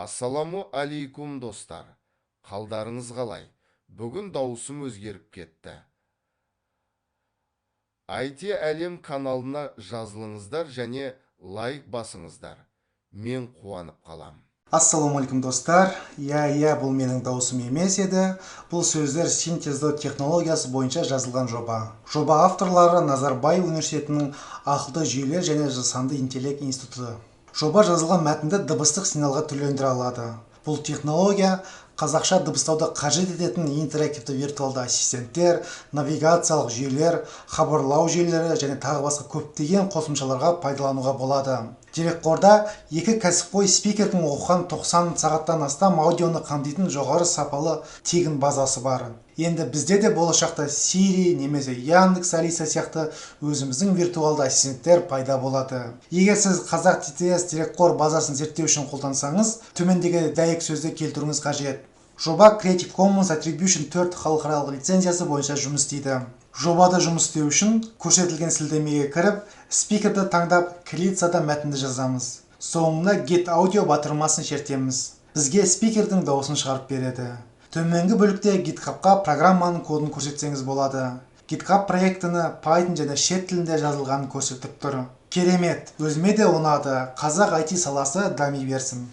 Ассаламу алейкум, достар! Қалдарыңыз қалай? Бүгін дауысым өзгеріп кетті. IT Әлем каналына жазылыңыздар және лайк басыңыздар. Мен қуанып қалам. Ассалаумағалейкум, достар! Иә, бұл менің дауысым емес еді. Бұл сөздер синтездеу технологиясы бойынша жазылған жоба. Жоба авторлары: Назарбаев Университетінің ақылды жүйелер және жасанды интеллект институты. Жоба жазылған мәтінді дыбыстық сигналға түрлендіре алады. Бұл технология қазақша дыбыстауды қажет ететін интерактивті виртуалды ассистенттер, навигациялық жүйелер, хабарлау жүйелері және тағы басқа көптеген қосымшаларға пайдалануға болады. Дерекқорда екі кәсіпқой спикердің оқыған 90 сағаттан астам аудионы қамтитын жоғары сапалы тегін базасы бар. Енді бізде де болашақта Siri немесе Яндекс Алиса сияқты өзіміздің виртуалды ассистенттер пайда болады. Егер сіз Қазақ TTS дерекқор базасын зерттеу үшін қолдансаңыз, төмендегі дәйек сөзді келтіруіңіз қажет. Жоба Creative Commons Attribution 4 халықаралық лицензиясы бойынша жұмыс істейді. Жобада жұмыс істеу үшін көрсетілген сілтемеге кіріп, спикерді таңдап, кириллицада мәтінді жазамыз. Соңында Get Audio батырмасын шертеміз. Бізге спикердің дауысын шығарып береді. Төменгі бөлікте GitHubқа программаның кодын көрсетсеңіз болады. GitHub проектіні Python және шет тілінде жазылғанын көрсетіп тұр. Керемет, өзіме де ұнады. Қазақ IT саласы дами берсін.